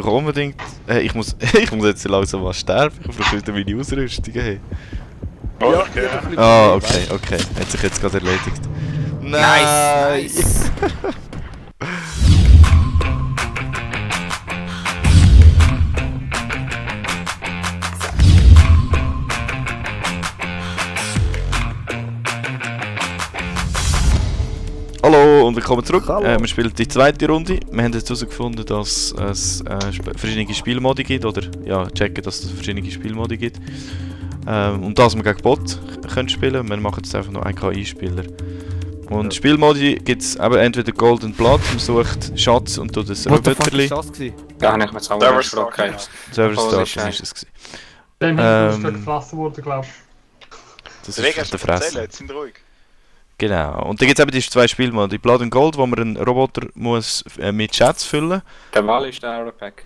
brauche unbedingt... ich muss jetzt langsam mal sterben, ich brauche wieder meine Ausrüstung. Hey. Oh, okay. Ah, okay. Hat sich jetzt gerade erledigt. Nice! Hallo und willkommen zurück. Hallo. Wir spielen die zweite Runde. Wir haben jetzt herausgefunden, dass es verschiedene Spielmodi gibt. Oder ja, checken, dass es verschiedene Spielmodi gibt. Und dass wir gegen Bot können spielen. Wir machen jetzt einfach nur einen KI-Spieler. Und Spielmodi gibt es entweder Golden Blood, man sucht Schatz und tut das Roboterli. Ja, ich mir jetzt auch mal erschrocken. Server Holy Start, das shit. ist es. Dem ist gefressen worden, glaube ich. Das Rega, ist der erzählen, Fresse. jetzt sind ruhig. Genau. Und dann gibt es eben die zwei Spielmodi. Blood and Gold, wo man einen Roboter muss, mit Schatz füllen muss. Der Wall ist der Aeropack.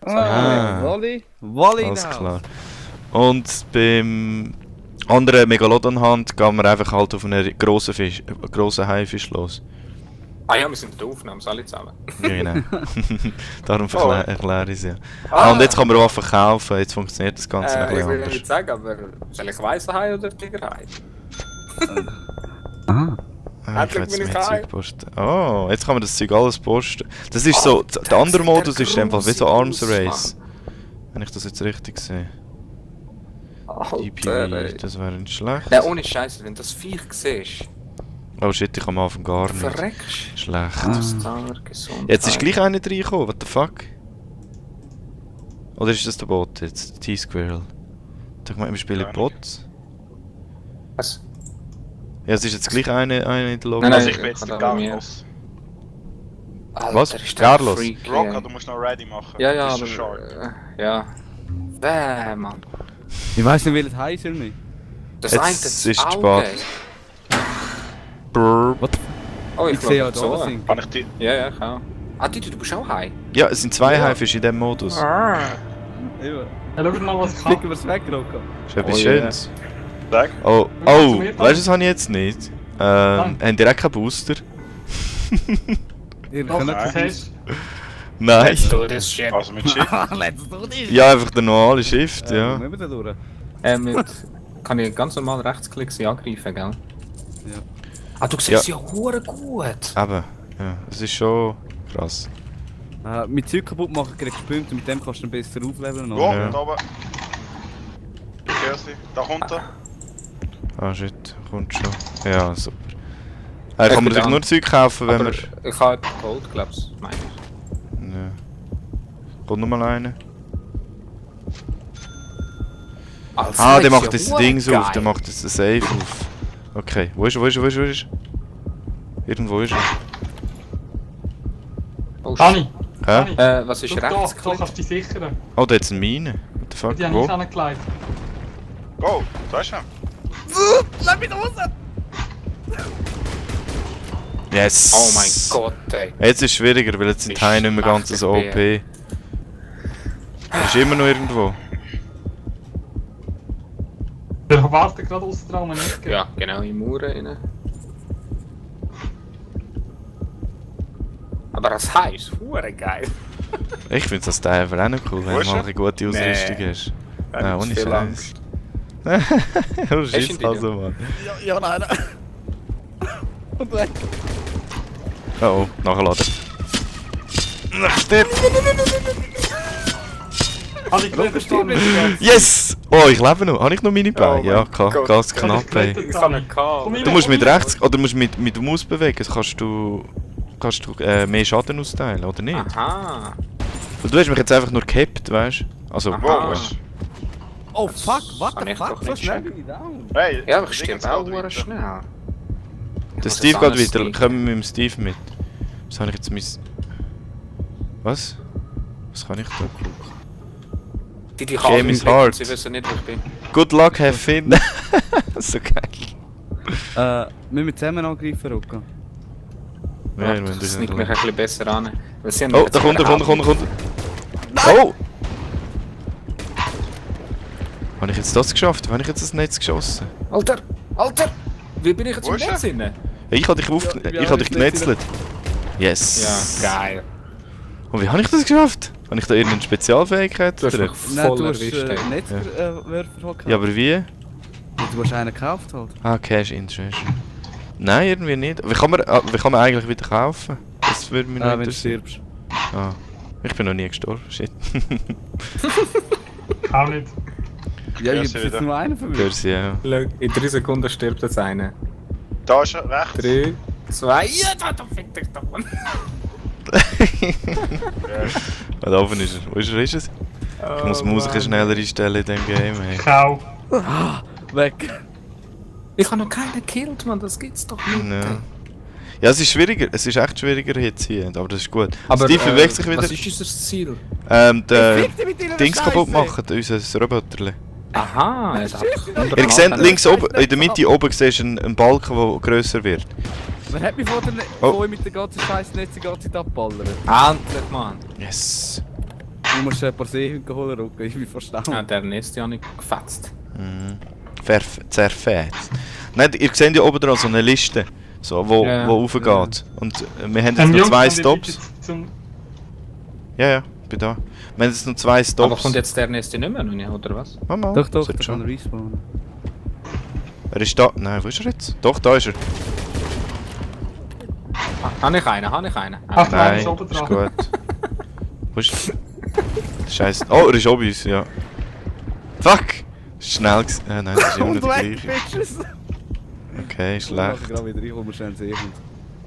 Ah. Wally Alles klar. Und beim anderen Megalodon-Hand gehen wir einfach halt auf einen grossen Haifisch los. Ah ja, wir sind in der Aufnahme, alle zusammen. Ja, genau. Darum erkläre ich es ja. Und jetzt kann man Waffen kaufen, jetzt funktioniert das Ganze ein Ich bisschen will anders. nicht sagen, aber soll ich weißen Hai oder Tigerhai? Ah, ich Endlich will jetzt bin ich mehr heim. Zeug posten. Oh, jetzt kann man das Zeug alles posten. Das ist so, der andere Modus ist einfach wie so Arms Race. Wenn ich das jetzt richtig sehe. Alter, Das wäre nicht schlecht. Nein, ohne Scheiße, wenn du das Viech siehst, Oh shit, ich am Anfang gar du nicht. verreckst. Schlecht. Das ist gesund. Jetzt ist gleich einer reingekommen, what the fuck? Oder ist das der Bot jetzt? Der T-Squirrel? Ich meine, wir spielen Ja, Bots. Was? Ja, es ist jetzt gleich einer in der Lobby. Nein, Also nein, ich bin jetzt kann der aber mir- Carlos. Alter, Was? ist der Carlos? Freak, Rocker, ja. du musst noch ready machen. Ja, ja, Das ist aber... ein Shark. Ja. Mann. Ich weiss nicht, welches heißt er nicht. Das Jetzt eine ist das es Auge. Brrr. Oh, Ich sehe ja glaub, da so. sind. Kann ich die... Ja, ja, ich auch. Ah, du bist auch Hai? Ja, es sind zwei Ja. Haifische in diesem Modus. Ja. Ja, schau mal, was kann. Ficken wir es weg, Rocco. Das ist etwas Oh, Schönes. Sag. Oh, Kannst du mir weißt du, das habe ich jetzt nicht. Haben die auch keinen Booster? Ihr Doch, könnt das hast Nein. do this shit. Also mit Schiff. Let's do this! Ja, einfach der normale Shift, ja. Müssen wir da durch? Mit... Kann ich ganz normal rechtsklick sie angreifen, gell? Ja. Ah, du siehst ja hure gut. Eben, ja, das ist schon krass. Mit Zeug kaputt machen kriegst du Punkte, mit dem kannst du dann besser aufleveln. Wo? oder? Ja. Da oben. Ich höre sie. Da kommt er. Ah shit, kommt schon. Ja, super. Kann man bin sich down. nur Zeug kaufen, wenn Aber man... ich habe Gold, glaubst du, meine ich. Ja. Kommt noch mal einer. Ah, der macht jetzt das Ding auf, der macht jetzt den Safe auf. Okay, wo ist er? Irgendwo ist er. Oh, Dani, Hä? Dani, was ist schau da, da rechtsklick? kannst du dich sichern. Oh, da hat es eine Mine. What the fuck, Die habe ich wo? angelegt. Go, da ist er. Yes! Oh mein Gott, ey. Jetzt ist es schwieriger, weil jetzt sind die Haie nicht mehr ganz so OP. Er ist immer noch irgendwo. Der wartet gerade außen dran, wenn nicht geht. Ja, genau, in Mauern rein. Aber das Hai ist hure geil. Ich finde das Teil einfach auch noch cool, wenn Wo du ist mal er? eine gute Ausrüstung hast. Ja, ohne viel Scheiß. Angst. Du Hast du schießt ihn also, Mann. Ja, nein. Und weg. Oh, oh, nachladen. Stirb! Habe ich gerettet, Dani. Yes! Oh, ich lebe noch. Habe ich noch meine Beine? Oh ja, mein Gott. ganz knapp, ey. Ich kann nicht Komm kaum. her. Du musst mit rechts, oder musst mit der Maus bewegen, kannst du mehr Schaden austeilen, oder nicht? Aha. Und du hast mich jetzt einfach nur gehabt, weißt du? Also, Aha. Wo ist Oh fuck, what Kann the ich fuck? doch So nicht schnell checken. bin ich down. Hey, Ja, aber ich Ding stirb ist auch gerade hure weiter. schnell. der muss Steve jetzt geht anders weiter. sneaken. Kommen wir mit dem Steve mit. Was habe ich jetzt mis... Was? Was kann ich da? Die Game kann is ich hard. Sie wissen nicht, wo ich bin. Good luck, have fun. So geil. Müssen wir zusammen angreifen, Rocco? Ja, Ja, wir müssen das durch sneakt den mich ein bisschen besser an. Weil sie haben Oh, jetzt da kommt er. Oh! Habe ich jetzt das geschafft? Habe ich jetzt das Netz geschossen? Alter! Alter! Wie bin ich jetzt Wo im ist er? Netz inne? Ich habe dich, Ja, ich habe dich genetzelt. Ja, Yes! geil. Und wie habe ich das geschafft? Habe ich da irgendeine Spezialfähigkeit Du hast drin? mich Nein, voll du hast erwischt. ey. Netzwerfer gehabt. Ja, aber wie? Ja, du hast einen gekauft halt. Ah, Cash Interest. Nein, irgendwie nicht. Wie kann man eigentlich wieder kaufen? Das würde mich noch Wenn du interessieren. stirbst. Ah, ich bin noch nie gestorben. Shit. Auch nicht. Ja, Ja, ich sie habe jetzt wieder. nur einen verwirrt. Hörst du, ja. Schau, in 3 Sekunden stirbt jetzt einer. Da ist er, rechts. 3, 2, ja, da fick dich doch. Ah, da oben ist er. Wo ist er? Ist es? Ich muss die Musik schneller einstellen in diesem Game. Hey. Kau. Weg. Ich habe noch keinen gekillt, Mann, das gibt's doch nicht. Ja. Ja, es ist schwieriger. Es ist echt schwieriger Hits hier, aber das ist gut. Aber Steve bewegt sich wieder. was ist unser Ziel? Der Fick dich mit deiner Dings kaputt Scheiße. machen, unser Roboterli. Aha, es Ihr seht links oben, in der Mitte oben siehst du einen Balken, der grösser wird. Wer hat mich vorhin mit der ganzen scheiß Netz die ganze Zeit abballern? Endlich, Mann. Yes. Du musst ein paar Seehunde holen, Rucken. Ich bin verstanden. Ja, der ist ja nicht gefetzt. Mhm. Zerfetzt. Nein, ihr seht ja oben dran so eine Liste, so, wo raufgeht. Und wir haben jetzt noch 2 Stops. Ja, bin da. Wir haben jetzt noch 2 Stops. Aber kommt jetzt der nächste nicht mehr, oder was? Mama, Doch, der sollte kann schon. respawnen. Er ist da. Nein, wo ist er jetzt? Doch, da ist er. Habe ich einen? Ach, der Nein, ist oben ist dran. gut. Wo ist er? Scheiße. Oh, er ist oben uns, ja. Fuck! Schnell gewesen. Nein, das ist immer noch der gleiche. Bitches! Okay, Ich mache schlecht. gerade wieder rein, hol mir schnell einen Seehund.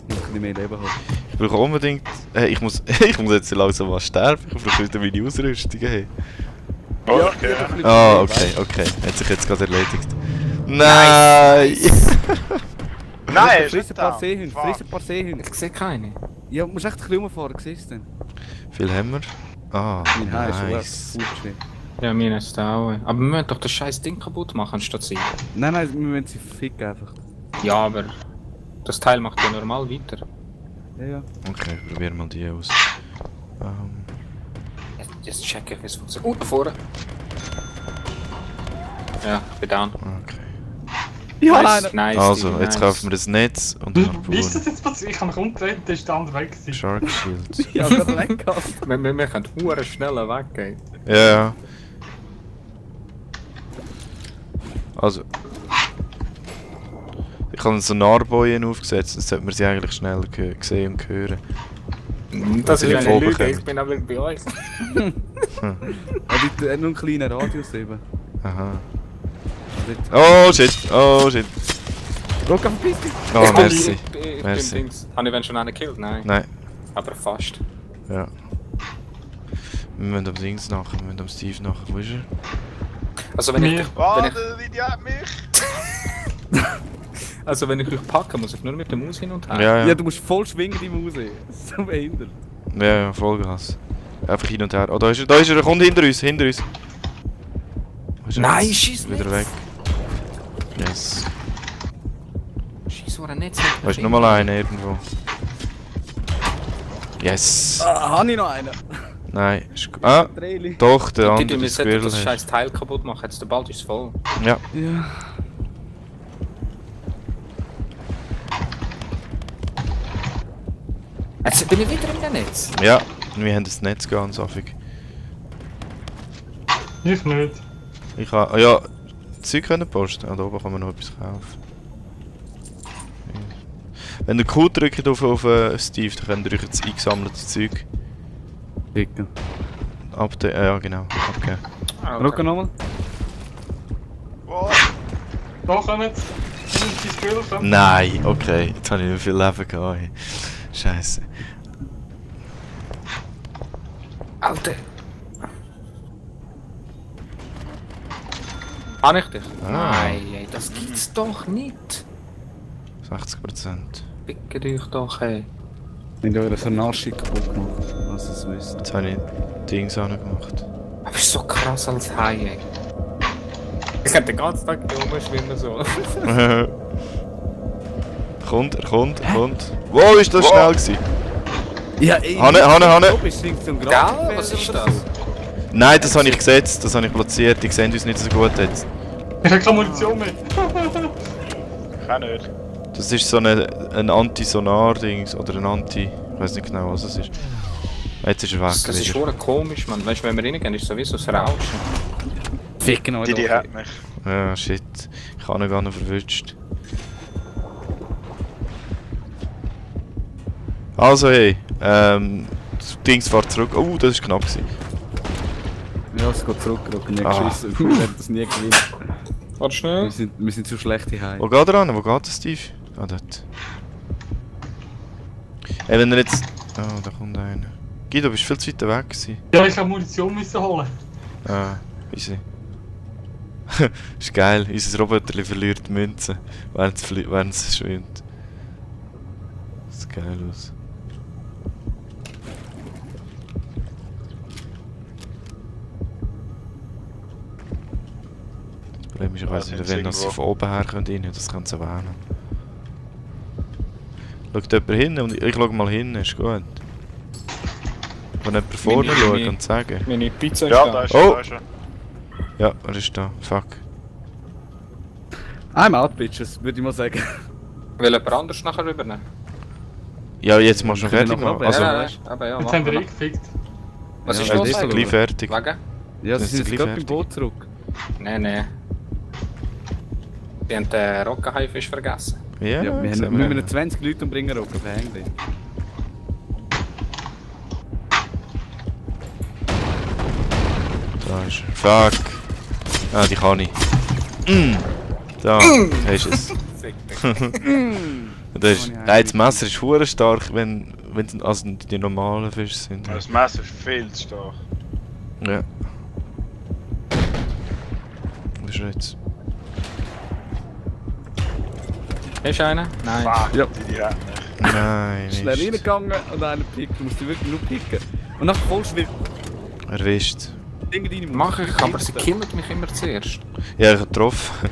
Ich muss ein bisschen mehr Leben haben. Ich brauche unbedingt... ich muss jetzt langsam mal sterben. Ich brauche wieder meine Ausrüstung. Hey. Oh, Ja, okay. ich hab ein bisschen Ah, mehr, okay. Hat sich jetzt gerade erledigt. Nein! Nein, ist Friss ein nicht paar da. Seehunde, Fuck. friss ein paar Seehunde. Ich sehe keine. Ja, du musst echt ein bisschen rumfahren, siehst du denn? Viel haben wir? Ah, Mein Haar ist nice. schon gut. Ja, mir ist auch. Aber wir müssen doch das scheiß Ding kaputt machen, anstatt sie. Nein, wir müssen sie ficken einfach. Ja, aber das Teil macht ja normal weiter. Ja, ja. Okay, probieren mal die aus. Jetzt check ich, wie es funktioniert. Da vorne. Ja, ich bin down. Okay. Ja, Nice, nice. Also, Steve, jetzt nice. kaufen wir das Netz und dann Wie ist das bauen jetzt passiert? Ich habe mich umgedreht, da ist der andere weg. gewesen. Shark Shield. Ja, gerade weggehauen. Wir können hure schneller weggehen. Ja, ja. Also. Ich habe so Nahbojen aufgesetzt, dann sollte man sie eigentlich schnell sehen und hören. Das ist die eine Folge Lüge, kommen. ich bin aber bei euch. Er hat nur einen kleinen Radius eben. Aha. Also Oh shit, oh shit. Rocker, verpiss dich! Oh, Ich bin- merci. Ich Merci. bin Dings. Habe ich wenn schon einen gekillt? Nein. Nein, Aber fast. ja. Wir müssen am Dings nachher, wir müssen am Steve nachher. Wo ist er? Also wenn ich, Mir. dich- Oh, wenn ich, der Idiot mich! also wenn ich euch packe, muss ich nur mit der Maus hin und her. Ja, Ja, ja. du musst voll schwingen, die Maus. So behindert. Ja, ja, Vollgas. Einfach hin und her. Oh, da ist er, er kommt hinter uns, hinter uns. Wo ist er Nein, jetzt? schieß Wieder nicht. weg. Yes. Scheiße, so ein Netz. Da ist nochmal einer irgendwo. Yes. Ah, habe ich noch einen? Nein. Ah, Drehli. doch, der Die andere müssen Squirrel. das hast. scheiß Teil kaputt machen, jetzt der Bald ist voll. Ja. Ja. Jetzt bin ich wieder in dem Netz. Ja, wir haben das Netz ganz affig. Ich nicht. Ich habe. Ah, ja, Zeug können posten. Ah, da oben kann man noch etwas kaufen. Wenn ihr Q drückt auf Steve, dann könnt ihr euch jetzt eingesammelte Zeug Ficken. ja genau, abgeben. Rocker nochmal? Oh, Da kommen jetzt. Sind die Squirrel kommen? Nein, okay, jetzt habe ich nicht viel Leben gehabt. Ey. Scheiße. Alter. Habe ich dich? Ah. Nein, ey, das gibt's doch nicht. 60%. Fickt euch doch, ey. Wenn du eure Narschi kaputt gemacht, was ihr es wisst. Jetzt habe ich Dings angemacht. Aber ist so krass als Hai, ey. Ich könnte den ganzen Tag hier rumschwimmen so. Er kommt. Wow, ist das schnell gewesen? Ja, ey! Hanne! Du bist nicht zum Gell? Grafikfehler Was ist oder das? so. Nein, das habe ich gesetzt, das habe ich platziert. Die sehen uns nicht so gut jetzt. Ich habe keine Munition mehr. ich auch nicht. Das ist so ein Anti-Sonar-Dings oder ein Anti... Ich weiß nicht genau, was es ist. Jetzt ist er weg. Das ist wieder. schon komisch, man. Weißt du, wenn wir reingehen, ist sowieso das Rauschen. Ficken euch Die doch. hat mich. Ja, shit. Ich habe ihn gar nicht verwünscht. Also hey, das Dings fährt zurück. Oh, das war knapp gewesen. Ja, es geht zurückrücken. Nie Ah. geschissen. Wir werden das nie gewinnen. Warte schnell. Wir sind zu schlecht hier. Wo geht er an? Wo geht der Steve? Ah, dort. Ey, wenn er jetzt... Oh, da kommt einer. Guido, bist du viel zu weit weg gewesen. Ja, ich hab Munition müssen holen. Ah, easy. Ist geil, unser Roboter verliert die Münzen, während es schwimmt. Das sieht geil aus. Das Problem ist, ich weiss nicht, wenn sie von oben her rein können, das können sie erwähnen. Schaut jemand hin und ich schau mal hin, ist gut. Kann jemand vorne schauen und sagen? Meine Pizza ist Ja, da. da ist Oh. da ist er. Ja, er ist da. Fuck. I'm out, bitches, würde ich mal sagen. Will jemand anders nachher übernehmen? Ja, jetzt machst du Können wir fertig noch machen. runter? Also, ja, aber ja, Jetzt machen haben wir wir. gefickt. Was Ja, ist weil los das ist eigentlich? gleich fertig. Wegen? Ja, Das sie ist sind gleich gerade beim fertig. Boot zurück. Nee. Die haben den Rockenhaifisch vergessen. Ja, Ja, wir sehen müssen 20 Leute umbringen, Rocken, verhängt dich. Da ist er. Fuck. Ah, die kann ich. Da, hast du es. Das ist, nein, das Messer ist hure stark, wenn also die normalen Fische sind. Das Messer ist viel zu stark. Ja. Was ist er jetzt? Hast du einen? Nein. Fuck, Ja. die hat mich. Nein, Schnell nicht. reingegangen und einen picken. Du musst dich wirklich nur picken. Und nachher vollst du Erwischt. Dinge rein. Mach ich, aber sie killt mich immer zuerst. Ja, ich hab getroffen.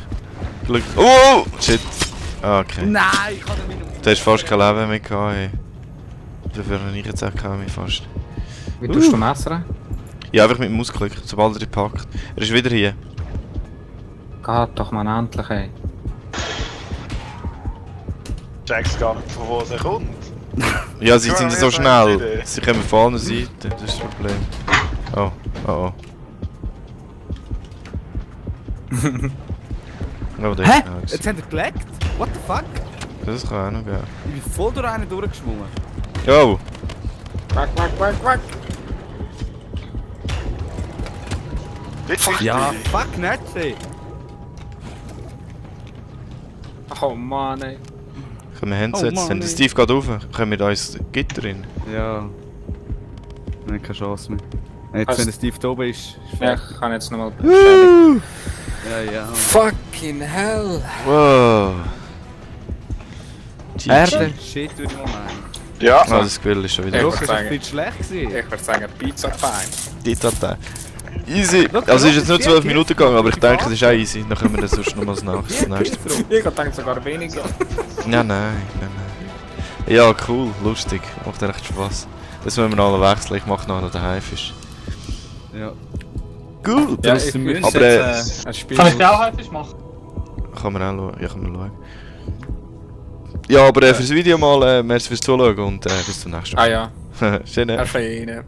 Glück. Oh! Shit. Ah, okay. Nein, ich kann nicht mehr. Du hast fast kein Leben mehr gehabt, ey. Dafür habe ich jetzt auch keine fast. Wie tust du messern? Ja, einfach mit dem Mausklick, sobald er dich packt. Er ist wieder hier. Geht doch mal endlich, ey. Checkst gar nicht, von wo sie kommt. Ja, sie Ja, sind ich so weiß schnell. nicht. Sie kommen von allen Seiten, das ist das Problem. Oh, oh, oh. Oh, der Hä? ist nice. Jetzt haben wir geleckt? What the fuck? Das kann auch noch gehen. Ich bin voll durch einen durchgeschwungen. Oh! Quack. Witzig. Ja, fuck nicht, ey. Oh Mann, ey. Können wir Oh hinsetzen? Mann, Wenn der ey. Steve geht rauf, können wir da ins Gitter rein. Ja. Nein, keine Chance mehr. Jetzt, Also- wenn der Steve da oben ist. Ja, ich kann jetzt nochmal beschädigen. Ja. Fucking hell. Wow! GG. Erde. Shit, würde ich mal meinen. Ja, Ah, das Grill ist schon wieder Ja. Rock, hoch. ist doch viel schlecht gewesen. Ich würde sagen Pizza Time. Die Datei. Easy! Look, Also ist jetzt nur Rock, 12 hier, Minuten hier, gegangen, aber ich hier, denke, hier, es ist auch easy. Dann können wir das sonst nochmal das nächste. Ich denke sogar weniger. Nein. Ja, cool, lustig. Macht echt Spaß. Das müssen wir noch alle wechseln. Ich mache noch den Haifisch. Ja. Gut! Ja, Das ich müssen- muss aber, jetzt ein Spiel... Kann ich den auch Haifisch machen? Kann man auch schauen. Ja, kann man schauen. Ja, aber fürs Video mal, merci fürs Zuschauen und bis zum nächsten Ah Mal. ja, Schön. erscheinen.